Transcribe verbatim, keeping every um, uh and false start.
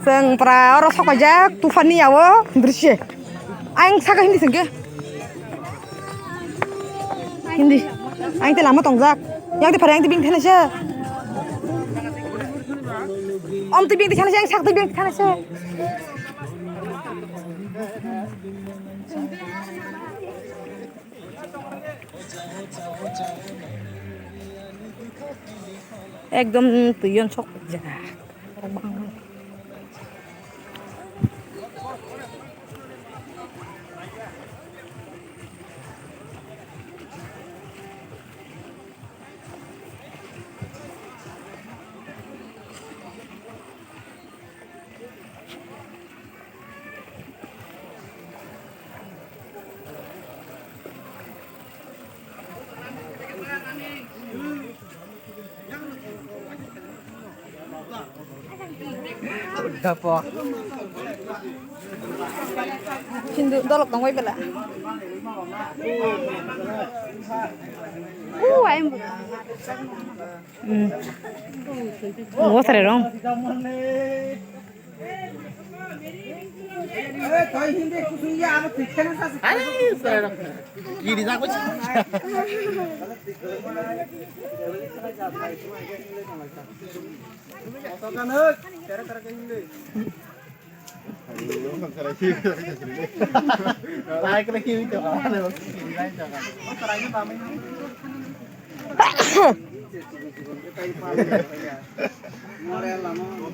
Chwng pura oro sok paijak, tufani yawo, hindri se. Ang saka hindi sengke. Hindi. Ang te lama tongjak. Yang te phara, yang te bing thana se. Om te bing te thana se, ang sak te bing te thana se. Ekdom twi yon sok jaga. Hindu dolok tongoi bela. Uuu, ayam. Hmm. Wo sare rong.